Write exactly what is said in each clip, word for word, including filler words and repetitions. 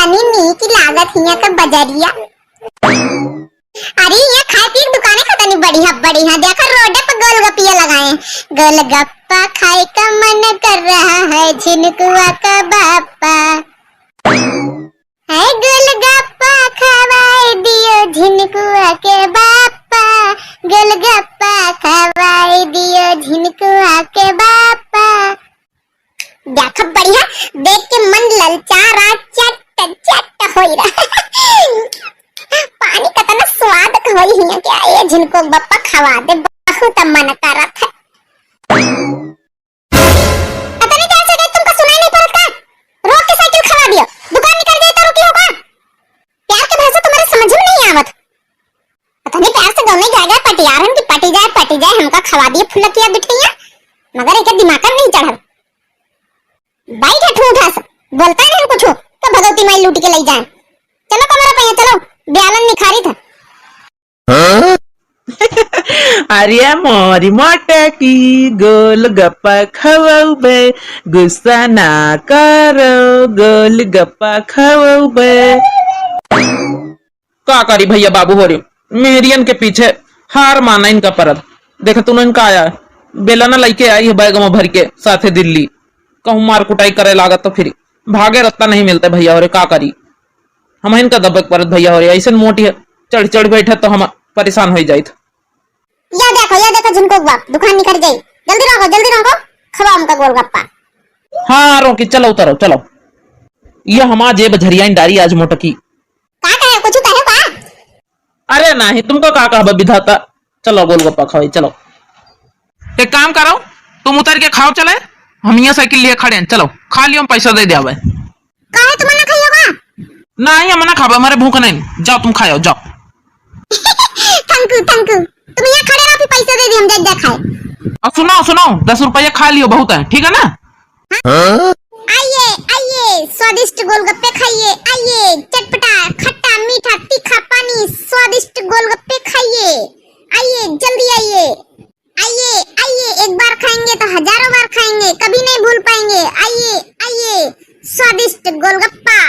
तनी नीक लागत हियाँ के बजरिया। अरे, यहाँ खाए पिए के दुकाने का तनी बढ़िया, बढ़िया। देखो, रोडे पे गोलगप्पिया लगाए। गोलगप्पा खाए का मन कर रहा है झिनकुआ का बापा। है गोलगप्पा खवाए दियो झिनकुआ के बापा। गोलगप्पा खवाए दियो झिनकुआ के बापा। देखा बढ़िया, देख के मन ललचा रहा, चट चट होई रहा। पानी कतना स्वाद होई हियाँ क्या, ये झिनको बप्पा खवा दे, बहुत मन करत है। पता नहीं क्या से गई, तुमको सुनाई नहीं पड़ता? रोक के साइकिल खवा दियो, दुकान निकल जाए तो रुकी होगा। प्यार के भाषा तुम्हारे समझ में नहीं आवत। पता नहीं प्यार से गौने जाएगा पटियारन की पटी जाए, पटी जाए, हमका खवा दिए फुलकिया बिटिया, मगर एक दिमाग पर नहीं चढ़ल। बैठे ठूठा से, बोलता नहीं कुछ, तो भगवती माई लूट के ले जाए। चलो कमरा पे, चलो, ब्यालन निखारी था। अरे मोरी मोटकी गोलगप्पा खवउबे, गुस्सा ना करो, गोलगप्पा खवउबे। का करी भइया बाबू हो रे, मेहरियन के पीछे हार माना इनका परत। देखा तू इनका आया, बेलना लइके आई है बैग में भर के साथे दिल्ली। कहूँ मार कुटाई करे लागत तो फिर भागे रत्ता नहीं मिलते भइया हो रे, का करी। हम इनका दबक परत भइया हो रे, ऐसन मोटी है, चढ़ चढ़ बैठे तो हम परेशान हो जाइत। या देखो, या देखो झिनको बाप, दुकान निकल जाई। जल्दी रहो, जल्दी रहो, खवाओ हमका गोलगप्पा। हाँ, रोकी, चलो उतरो, चलो। ये हमार जेब झरियाइन डारी आज मोटकी। का कहे, कुछ कहे का? अरे नहीं, तुमको का कहबा विधाता, चलो गोलगप्पा खाओ, चलो। एक काम करो, तुम उतर के खाओ, चले, हम यहाँ साइकिल लिए खड़े हैं, चलो खा लियो, हम पैसा दे दे आवे। काहे तुम ना खाइयो का? नहीं, हम ना खाबे, हमारे भूख नहीं, जाओ तुम खाओ, जाओ। थैंक यू, थैंक यू। तुम यहाँ खड़े रहो, फिर पैसा दे दी, हम जा, जा खाए। और सुनो, सुनो, दस रुपया खा लियो, बहुत है, ठीक है ना? हाँ? आइए, आइए, स्वादिष्ट गोलगप्पे खाइए, आइए, चटपटा, खट्टा, मीठा, तीखा, पानी, स्वादिष्ट गोलगप्पे खाइए, आइए, जल्दी आइए। आइए, आइए, एक बार खाएंगे तो हजारों बार खाएंगे, कभी नहीं भूल पाएंगे। आइए, आइए, स्वादिष्ट गोलगप्पा,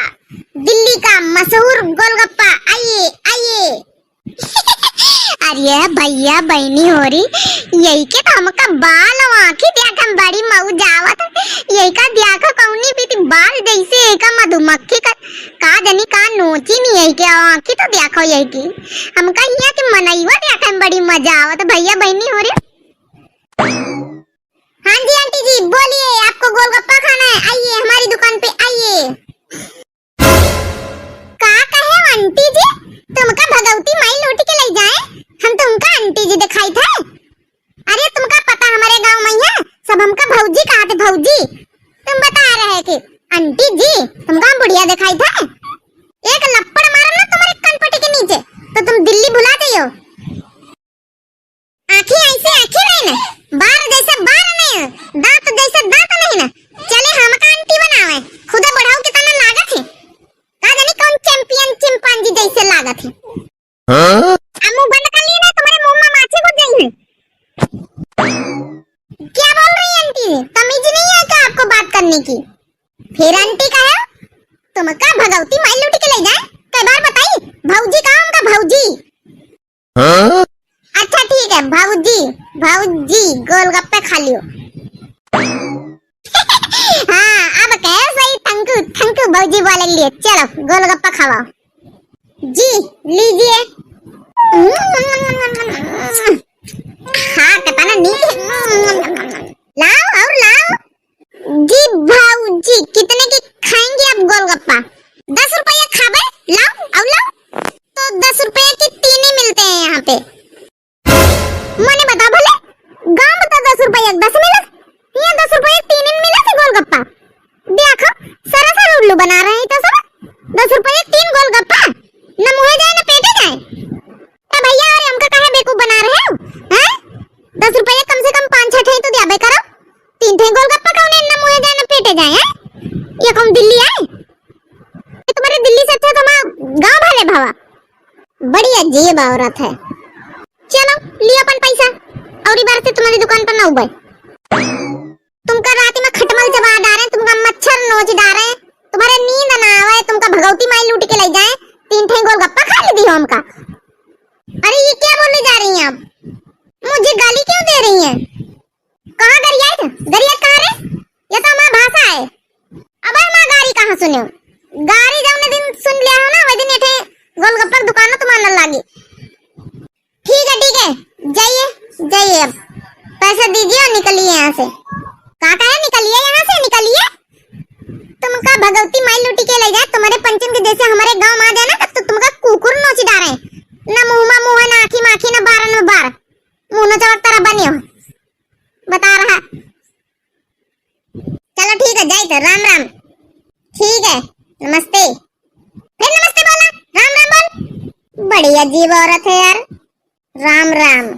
दिल्ली का मशहूर गोलगप्पा, आइए, आइए। अरे भइया बहिनी हो री, यही के तो हमका बाल आँखी देखम बड़ी मौज आवत। यही का देखो कौनी बीती बाल जैसे यही का मधुमक्खी का, का जनी का नोची नहीं यही के आँखी तो देखो यही की। हमका यहाँ के मनईवा देखम बड़ी मजा आवत भइया बहिनी हो री। हाँ जी आंटी जी, बोलिए, आपको गोलगप्पा खाना है, आइए हमारी दुकान पे आइए। का कहे आंटी जी, तुमका भगवती माई लूट के ले जाए, हम तुमका आंटी जी दिखाई थे? अरे तुमका पता हमारे गांव में है, सब हमका भौजी कहा थे, भौजी। तुम बता रहे कि आंटी जी, तुमका हम बुढ़िया दिखाई थे? एक लप्पड़ मारम ना तुम्हारे कनपटी के नीचे, तो तुम दिल्ली भुला जाइयो। आँखी ऐसे आँखी नहीं ना, बार जैसे बार नहीं ना, दांत जैसे दांत नहीं ना। चले हमका आंटी बनावे, खुदा बढ़ाऊ कितना लागत है। का जानी कौन चैंपियन चिंपांजी जैसे लागत है। हाँ? अब मुंह बंद कर लिए ना, तुम्हारे मुंह में माछी घुस गई है। क्या बोल रही है आंटी? तमीज नहीं है क्या आपको बात करने की? फिर आंटी का है, तुमका भगवती माई लूट के ले जाए, कई बार बताई, भौजी का हमका भौजी। हाँ? अच्छा ठीक है भौजी, भौजी गोलगप्पे खा लियो। हाँ, अब कहे सही, थैंक यू, थैंक यू भौजी बोले लिए। चलो गोलगप्पा खावा जी, लीजिए। हाँ, कितना नीक है। लाओ और लाओ। जी भाऊजी, कितने की खाएंगे आप गोलगप्पा? दस रुपया खाबे, लाओ, अब लाओ। तो दस रुपया की तीन ही मिलते हैं यहाँ पे। मने बता भले, गांव में तो दस रुपया के दस मिलत, यहाँ दस रुपया के तीन ही मिलत है गोलगप्पा। देखो, सरासर उल्लू बना रहे हैं तो सब। दस रुपया के तीन गोलगप्पा, न मुँहे जाए न पेटे जाए। ए भैया, अरे हमका काहे बेवकूफ बना रहे हो, हैं? दस रुपया कम से कम पाँच छह ठे तो दिया बे करो। तीन ठे गोलगप्पा कौन इतना मुँहे जाए ना पेटे जाए, हैं? ये कौन दिल्ली आए? ये तुम्हारे दिल्ली से अच्छा तो हमारा गाँव भले भावा। बड़ी अजीब औरत है। चलो, लियो अपन पैसा। और ई बार से तुम्हारी दुकान पर ना उबे। तुमका रात में खटमल चबा डारे, तुमका मच्छर नोच डारे, तुम्हारे नींद ना आवे, तुमका भगवती माई लूट के ले जाए, तीन ठे गोलगप्पा खा ली दी हो हमका। अरे, ये क्या बोले जा रही हैं आप? मुझे गाली क्यों दे रही हैं? कहाँ गरियात? गरियात कहाँ रे? ये तो हमार भाषा है। अबे माँ, गारी कहाँ सुने हो? गारी जौने दिन सुन लिया हो ना, वही दिन ये ठे गोलगप्पा के दुकान तुम्हार न लागी। ठीक है, ठीक है, जाइए, जाइए, अब पैसा दीजिए और निकलिए यहाँ से। का कहे, निकलिए यहाँ से, निकलिए। तुमका भगवती माई लूटी के ले जाए, तुम्हारे पंचन के जैसे हमारे गाँव में आ जाए ना, तब तो तुमका कुकुर नोची डारे। ना मुँह मा मुँह है, ना आँखी मा आँखी, ना बारन मा बार। मुँह नोचवा तरह बने हो, बता रहा। चलो ठीक है, जाइत है, राम राम। ठीक है, नमस्ते। फिर नमस्ते बोला, राम राम बोल। बड़ी अजीब औरत है यार, राम राम।